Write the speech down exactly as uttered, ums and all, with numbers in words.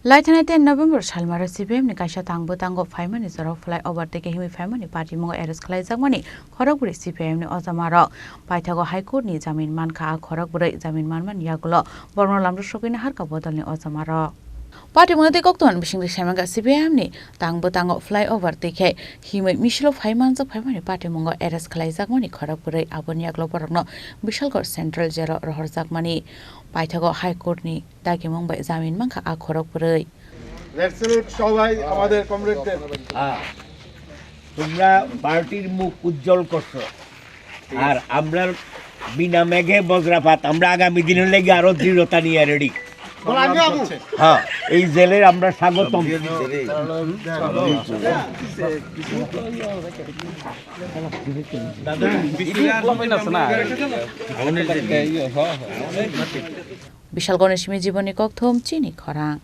Laithani ten November salmaro C P I M ni kaisa tang bwtango phaimani jorao flyover tei khe himwi phaimani patimungo arrest khlaijakmani khorokbrwi C P I M ni ojamarok. Paithago High Court ni jamin mankha a khorokbrwi, jamin manmani yagulo borokno lamrok sogwino harkha bodolni ojamarok. Patimungo tei koktwmani bisingtwi saimankha C P I M ni tang bwtango flyover tei khe himwi misilo phaimanjak phaimani patimungo arrest khlaijakmani khorokbrwi, aboni yagulo borokno Bishalgarh Central Jail o rohorjakmani. Paithago High Court ni dagimung bai jamin mankha a khorokbrwi. Red salute সবাই আমাদের কমরেডদের। হ্যাঁ, তোমরা পার্টির মুখ উজ্জ্বল করছো, আর আমরা বিনা মেঘে বজ্রপাত, আমরা আগামী দিনের লেগে আরো দৃঢ়তা নিয়ে রেডি। বল, আমিও আবু। হ্যাঁ, এই জেলের আমরা স্বাগতম। দাদা, Bishalgarh ni simi Jibon ni kokthum chini khorang.